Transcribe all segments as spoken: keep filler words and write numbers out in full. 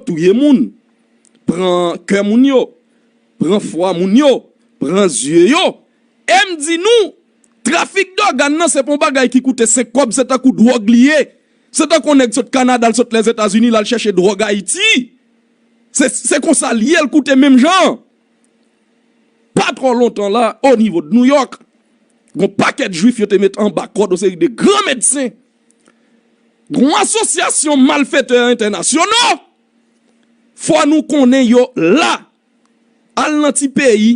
touye moun, pran kè moun yo, pran fwa moun yo, pran zye yo. E m di nou, trafik dògàn nan se pa yon bagay ki koute senk kòb, se tankou dwòg li ye. Se tankou yon nèg sot Kanada, l sot Lèzetazini, l al chèche dwòg Ayiti. Se, se konsa l ye, l koute menm jan. Pa twò lontan la, o nivo de Nouyòk, gon pakèt jwif yo te met anba kòd, yon seri de gran medsen. Gon asosyasyon malfetè entènasyonal, fò nou konnen yo la. Al nan ti peyi,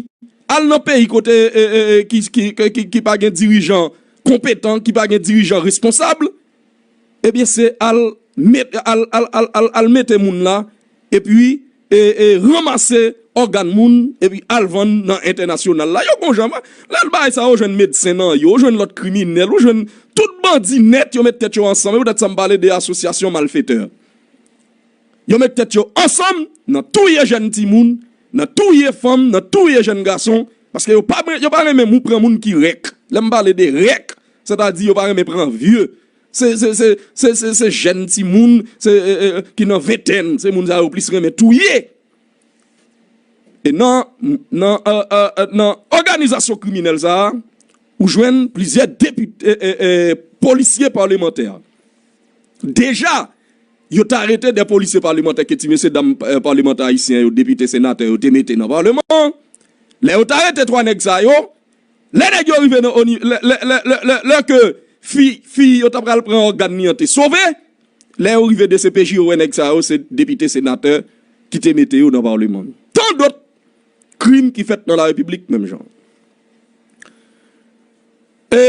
al nan peyi kote, e, e, e, ki, ki, ki, ki, ki pa gen dirijan konpetan, ki pa gen dirijan responsab, ebyen, se al met, al, al, al, al, al mete moun la, epi, e, e, ranmase ògàn moun, epi al vann nan entènasyonal la. Yo gon jan, lè l bagay sa, yo jwenn medsen nan yo, yo jwenn lòt kriminèl, yo jwenn tout bandi nèt, yo met tèt yo ansanm. E poutèt sa m pale de asosyasyon malfetè. Yo met tèt yo ansanm nan touye jèn timoun, nan touye fanm, nan touye jèn gason, paske yo pa, yo pa renmen moun pran moun ki rèk. Lè m pale de rèk, sètadi yo pa renmen pran vye. Se, se, se, se, se, se jèn timoun, se, e, e, ki nan ventèn, se moun sa yo plis renmen touye. E nan, nan, e, e, e, nan òganizasyon kriminèl sa a, ou jwenn plizyè depite, e, e, e, polisye palemantè. Deja, yo t arete de polisye palemantè ke ti mesye dam, e, palemantè ayisyen yo, depite, senatè yo te mete nan palman an. Lè yo t arete twa nèg sa yo, lè nèg yo rive nan, oni-, lè, lè, lè, lè, lè, lè ke fi, fi yo ta pral pran ògàn li an te sove, lè yo rive D C P J, yo wè nèg sa yo se depite, senatè ki te mete yo nan palman. Tan dòt krim ki fèt nan larepiblik menm jan. E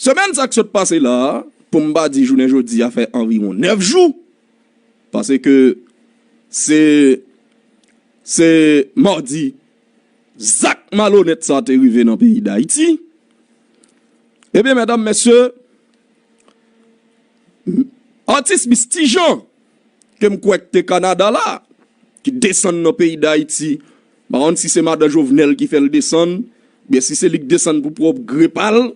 semèn sa k sot pase la a, pou m pa di jounen jodi a fè anviwon nèf jou, paske se, se madi zak malonèt sa te rive nan peyi Dayiti. Ebyen, medam, mesye, atis Miss Ti Jean, ke m kwè k te Kanada la, ki desann nan peyi Dayiti. M pa konn si se madan Jovenel ki fè l desann, oubyen si se li k desann pou pwòp gre pa l.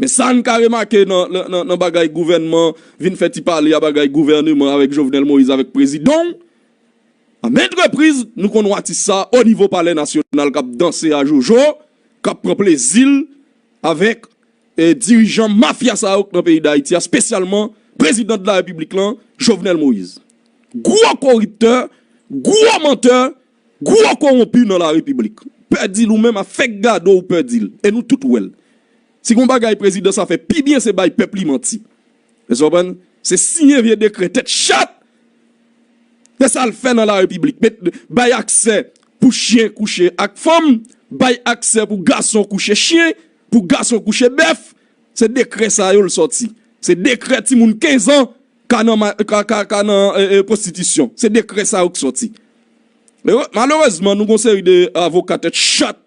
Men sa n ka remake nan, nan, nan, nan bagay gouvènman, vin fè ti pale a bagay gouvèneman avèk Jovenel Moïse, avèk prezidan w. A maintes reprises, nou konn wè atis sa o nivo Palè Nasyonal k ap danse a jojo, k ap pran plezi l avèk, e, dirijan mafya sa yo k nan peyi Dayiti a, espesyalman prezidan de la repiblik lan, Jovenel Moïse. Gwo koriptè, gwo mantè, gwo kowonpi nan larepiblik. Pèdi l ou menm, a fèk gade w pèdi l. E nou tout wè l. Si gon bagay prezidan sa fè pi byen, se bay pèp li manti. Èske w konprann? Se siyen vye dekrè tèt chat. Se sa l fè nan larepiblik. Met, bay aksè pou chen kouche ak fanm, bay aksè pou gason kouche chen, pou gason kouche bèf. Se dekrè sa yo l sòti. Se dekrè timoun kenz an ka nan, ma- ka, ka, ka nan, e, e, pwostitisyon. Se dekrè sa yo k sòti. E, malerezman, nou gon seri de avoka tèt chat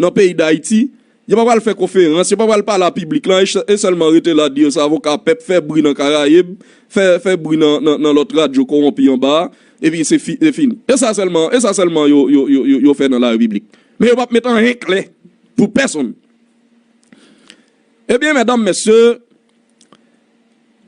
nan peyi Dayiti. Yo pa pral fè konferans, yo pa pral pale a piblik lan, e ch- e sèlman rete la di yo se avoka pèp, fè bri nan Karayib, fè, fè bri nan, nan, nan lòt radyo kowonpi anba a, epi se fi- se fini. E sa sèlman, e sa sèlman yo, yo, yo, yo, yo fè nan larepiblik. Men yo p ap met anyen klè pou pèsonn. Ebyen, medam, mesye,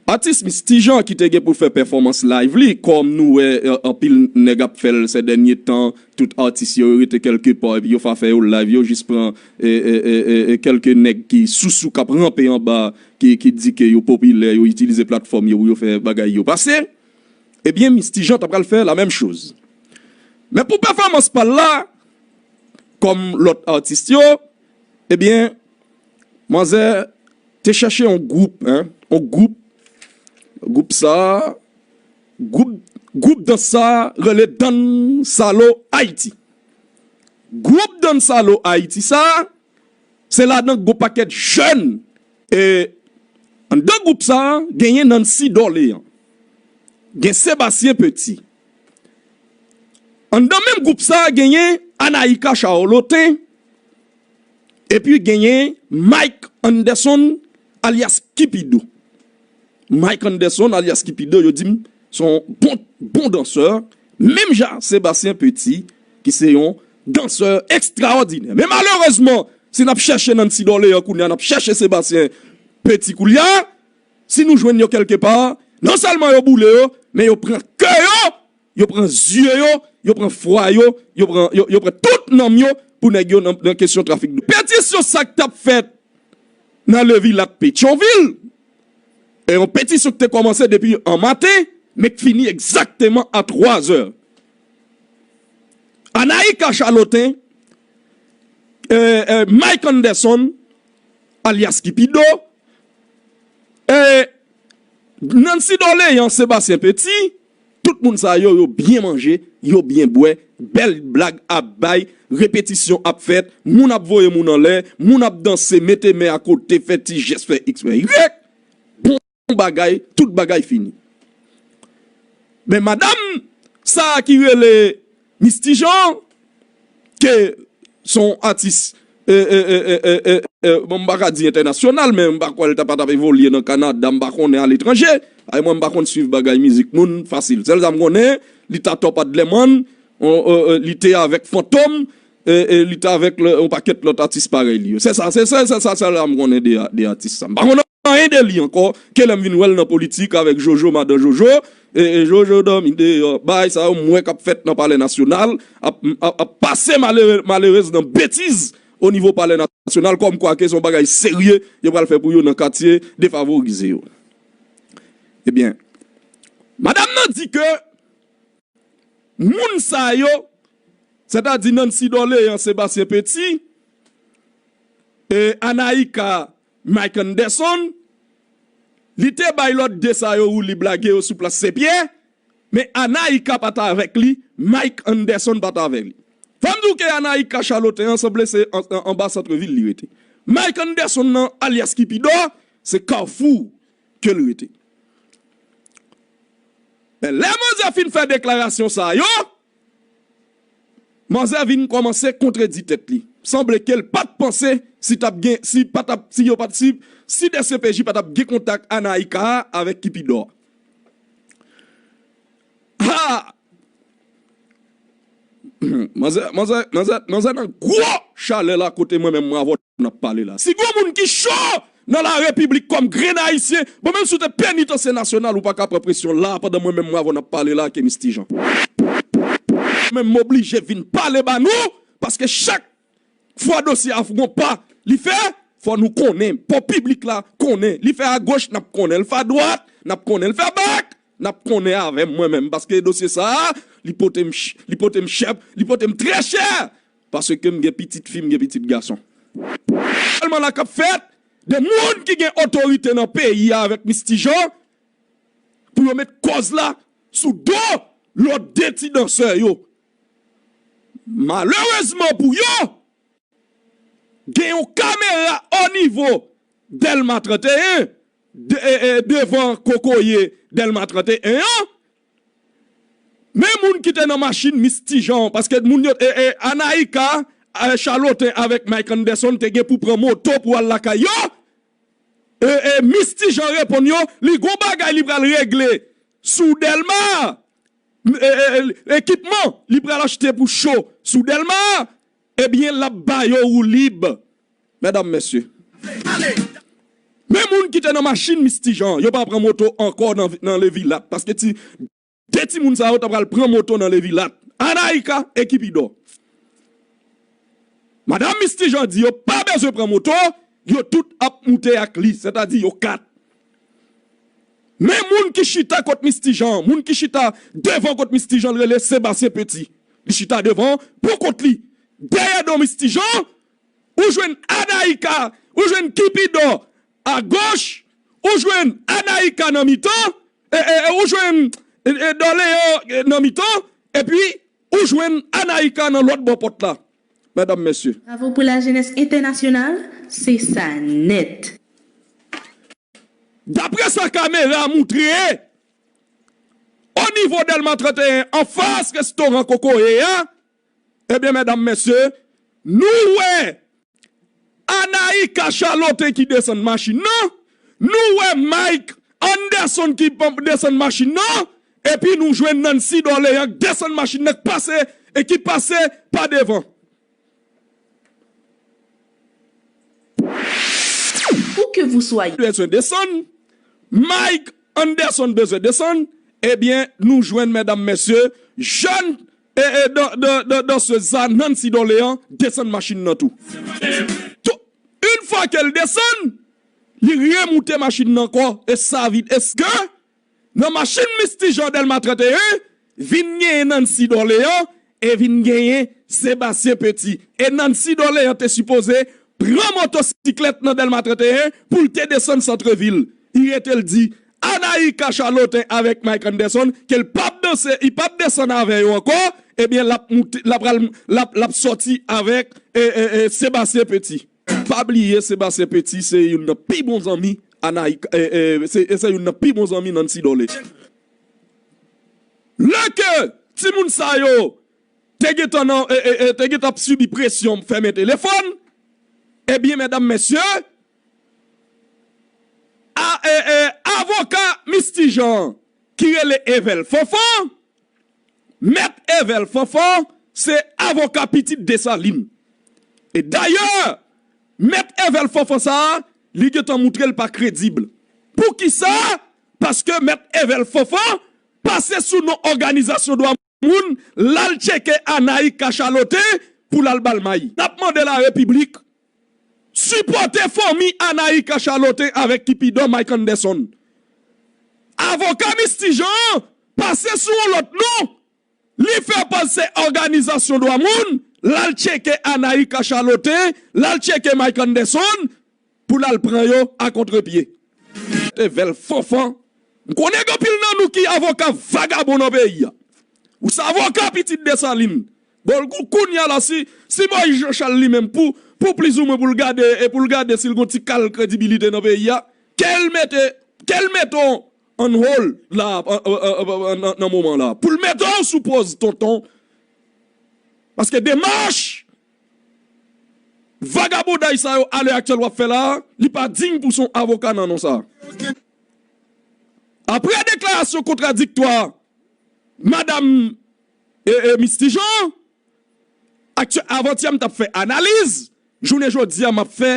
atis Miss Ti Jean ki te gen pou fè pèfòmans live li, kòm nou wè, e, anpil nèg ap fè l sè dènye tan, tout atis yo rete kèlkepa, epi yo fa fè yo live, yo jis pran, e, e, e, e, e, kèlke nèg ki sousou k ap ranpe anba, ki, ki di ke yo popilè, yo itilize platfòm yo pou yo fè bagay yo pase. Ebyen, Miss Ti Jean ta pral fè la menm choz. Men pou pèfòmans pa l la, kòm lòt atis yo, ebyen, manzè te chèche yon gwoup, en, yon gwoup, gwoup sa, gwoup, gwoup dans sa rele Dansalo Ayiti. Gwoup Dansalo Ayiti sa, se ladan gon pakèt jèn, e anndan gwoup sa, genyen Nancy Dorléan, gen Sébastien Petit. Anndan menm gwoup sa, genyen Anaïka Charlotin, epi genyen Mike Anderson, alyas Kipido. Mike Anderson, alyas Kipido, yo di m se yon bon, bon dansè, menm jan Sébastien Petit, ki se yon dansè ekstraòdinè. Men malerezman, si n ap chèche Nancy Dorléan kounye a, n ap chèche Sébastien Petit kounye a, si nou jwenn yo kèlkepa, non sèlman yo boule yo, men yo pran kè yo, yo pran zye yo, yo pran fwa yo, yo pran, yo, yo pran tout nanm yo pou nèg yo nan, nan kesyon trafik dwòg. Petisyon sa k t ap fèt nan Levilat Petyonvil, e yon petisyon ki te kòmanse depi an maten, men k fini egzakteman a twa zè. Anaïka Charlotin, e, e, Mike Anderson, alyas Kipido, e, Nancy Dorléans, Sébastien Petit, tout moun sa yo, yo byen manje, yo byen bwè, bèl blag ap bay, repetisyon ap fèt, moun ap voye moun anlè, moun ap danse, mete men akote, fè ti jès, fè iks, fè igrèk. Bon bagay, tout bagay fini. Men madanm sa a ki rele Misty Jean, ke se yon atis, e, e, e, e, e, e, e, bon, m pa ka di entènasyonal, men m pa kwè l ta pa t ap evolye nan Kanada, m pa konnen aletranje. Ay, mwen, m pa konn swiv bagay mizik moun fasil. Sèl sa m konnen, li t atò Pat Lèmòn, on, e, e, li te avèk Fantom, e, e, li te avèk lè, yon pakèt lòt atis parèy li yo. Se sa, se, se, se sa, sèl sa m konnen de, de atis sa. M pa konnen anyen de li ankò, ke lè m vin wè l nan politik avèk Jojo, madan Jojo, e, e Jojo dòmi deyò, bagay sa yo m wè k ap fèt nan Palè Nasyonal, ap, ap, ap pase malere-, malerez nan betiz o nivo Palè Nasyonal, kòmkwa ke se yon bagay serye yo pral fè pou yo nan katye defavorize yo. Ebyen, madanm nan di ke moun sa yo, sètadi Nancy Dorléans, Sébastien Petit, e Anaïka, Mike Anderson, li te bay lòt de sa yo woulib lage yo sou plas Senpyè, men Anaïka pa t avèk li, Mike Anderson pa t avèk li. Fò m di w ke Anaïka Charlotin an sanble se an, an, anba santrevil li rete. Mike Anderson nan, alyas Kipido, se Kafou ke l rete. Men lè manzè fin fè deklarasyon sa yo, manzè vin kòmanse kontredi tèt li. Sanble ke l pa t panse si t ap gen, si pa t ap, si yo pa t, si, si D C P J pa t ap gen kontak Anaïka avèk Kipido. Ha! Manzè, manzè, manzè, manzè nan gwo chalè la kote mwen menm mwen avè w n ap pale la. Si gon moun ki cho nan la repiblik kòm grenn ayisyen, bon, menm si w te penitansye nasyonal, ou pa ka pran presyon la pandan mwen menm mwen avè w n ap pale la ke Misty Jean. Menm m oblije vin pale ba nou, paske chak fwa dosye a gon pa li fè, fò nou konnen, fò piblik la konnen. Li fè agoch, n ap konnen. Li fè adwat, n ap konnen. Li fè bak, n ap konnen avè m mwen menm. Paske dosye sa a, li pote m ch-, li pote m chè, li pote m trè chè. Paske m gen pitit fi, m gen pitit gason. Sèlman la k ap fèt, de moun ki gen otorite nan peyi a avèk Misty Jean, pou yo met kòz la sou do lòt de ti dansè yo. Malerezman pou yo, gen yon kamera o nivo Dèlma trannteyen, de, e, e, devan kokoye Dèlma trannteyen an, men moun ki te nan machin Misty Jean, paske moun yo, e, e, Anaïka, e, Charlotin avèk Mike Anderson te gen pou pran moto pou al lakay yo, e, e, Misty Jean reponn yo, li gon bagay li pral regle sou Dèlma, e, e, e, ekipman li pral achte pou cho sou Dèlma, ebyen, l ap ba yo woulib. Medam, mesye. Men moun ki te nan machin Misty Jean, yo pa pran moto ankò nan, nan Levilat, paske ti, de timoun sa yo ta pral pran moto nan Levilat. Anaïka e Kipido. Madanm Misty Jean di yo pa bezwen pran moto, yo tout ap moute ak li, sètadi yo kat. Men moun ki chita kot Misty Jean, moun ki chita devan kot Misty Jean, l rele Sébastien Petit. Li chita devan pou kont li. Dèyè do Misty Jean, ou jwenn Anaïka, ou jwenn Kipido agoch, ou jwenn Anaïka nan mitan, e, e, e, ou jwenn, e, e, Dorléans, e, nan mitan, epi ou jwenn Anaïka nan lòt bò pòt la. Medam, mesye. Bravo pou lajenès entènasyonal, se sa nèt. Daprè sa kamera a moutre, o nivo Dèlma trannteyen, anfas restoran Kokoye a, ebyen, medam, mesye, nou wè Anaïka Charlotin ki desann machin nan, nou wè Mike Anderson ki p-, desann machin nan, epi nou jwenn Nancy Dorléans k desann machin nan k pase, e ki pase pa devan. Où que vous soyez. Bezwen desann, Mike Anderson bezwen desann, ebyen, nou jwenn, medam, mesye, jèn e, e, dan, dan, dan, dansez sa, Nancy Dorléan, desann machin nan tou. Tou, yon fwa ke l desann, li remoute machin nan ankò, e sa vin, èske nan machin Misty Jean Dèlma trannteyen, vin genyen Nancy Dorléan, e vin genyen Sébastien Petit. E Nancy Dorléan te sipoze pran motosiklèt nan Dèlma trannteyen pou l te desann santrevil. Li rete l di, Anaïka Charlotin avèk Mike Anderson, ke l p ap danse, li p ap desann avè yo ankò, ebyen, l ap moute, l ap pral, l ap, l ap sòti avèk, e, e, e, Sébastien Petit. Pa bliye, Sébastien Petit se youn nan pi bon zanmi Anaïka, e, e, se, se youn nan pi bon zanmi Nancy Dorléan. Lè ke timoun sa yo te gentan nan, e, e, e, te gentan ap sibi presyon fèmen telefòn, ebyen, medam, mesye, a, e, e, avoka Misty Jean, ki rele Evel Fanfan, Mèt Evel Fanfan se avoka pitit Desalin. E dayè, Mèt Evel Fanfan sa a, li gentan moutre l pa kredib. Poukisa? Paske Mèt Evel Fanfan pase sou non òganizasyon dwa moun, l al tcheke Anaïka Charlotin pou l al ba l may. N ap mande larepiblik sipòte fanmi Anaïka Charlotin avèk Cupidon Mike Anderson. Avoka Misty Jean an pase sou yon lòt non. Li fè pase òganizasyon dwa moun, l al tcheke Anaïka Charlotin, l al tcheke Mike Anderson pou l al pran yo a kontrepye. Evel Fanfan, m konnen gen anpil nan nou ki avoka vagabon nan peyi a. Ou se avoka pitit Desalin. Bon, kou-, kounye a la, si, si Moïse Jean Charles li menm, pou, pou plizoumwen pou l gade, e pou l gade si l gon ti kal kredibilite nan peyi a, ke l mete, ke l mete on, on hold la, an, an, an, an, nan, nan moman la. Pou l mete w sou pòz tonton. Paske demach vagabonday sa yo alè aktyèl w ap fè la, li pa diy pou se yon avoka nan non sa. Apre deklarasyon kontradiktwa madam, e, e, Misty Jean, aktyè-, avantyè m t ap fè analiz, jounen jodi a m ap fè,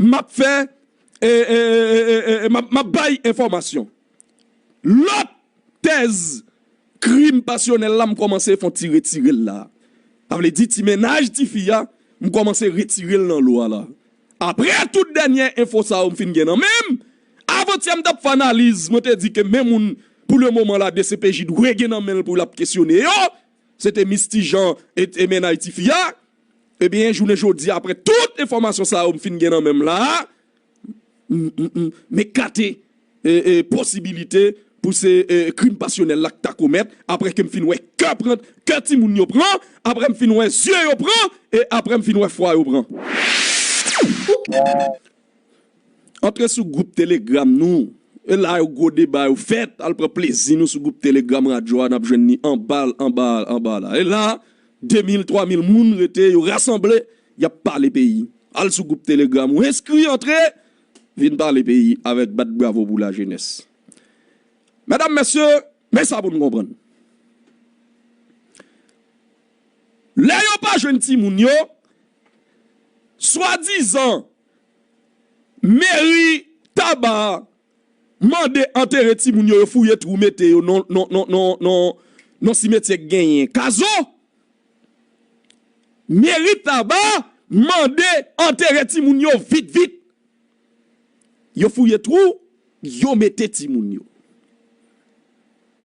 m ap fè, e, e, m ap, m ap bay enfòmasyon. Lòt tèz krim pasyonèl la, m kòmanse fè yon ti retire l la. Sa vle di ti mennaj tifi a, m kòmanse retire l nan lo a la. Apre tout dènye enfo sa yo m fin gen nan men m, avantyè m t ap fè analiz, mwen te di ke men moun, pou le moman la, D C P J dwe gen nan men l pou l ap kesyone yo, se te Misty Jean e, e mennaj tifi a. Ebyen, jounen jodi, apre tout enfòmasyon sa yo m fin gen nan men m la, m, m, m, m ekate, e, e, posibilite pou se, e, krim pasyonèl la k ta komèt, apre ke m fin wè kè pran, kè timoun yo pran, apre m fin wè zye yo pran, e apre m fin wè fwa yo pran. Antre sou gwoup Telegram nou. E la yo gwo deba yo fèt, al pran plezi nou sou gwoup Telegram radyo a, n ap jwenn ni anba, anba, anba la. E la, de mil, twa mil moun rete, yo rasanble, y ap pale peyi. Al sou gwoup Telegram ou enskri, antre, vin pale peyi avèk bat bravo pou lajenès. Medam, mesye, men sa pou n konprann. Lè yo pa jwenn timoun yo, swadizan meri Taba mande antere timoun yo, yo fouye twou mete yo nan, nan, nan, nan, nan, nan simetyè k genyen Kazo. Meri Taba mande antere timoun yo vit, vit. Yo fouye twou, yo mete timoun yo.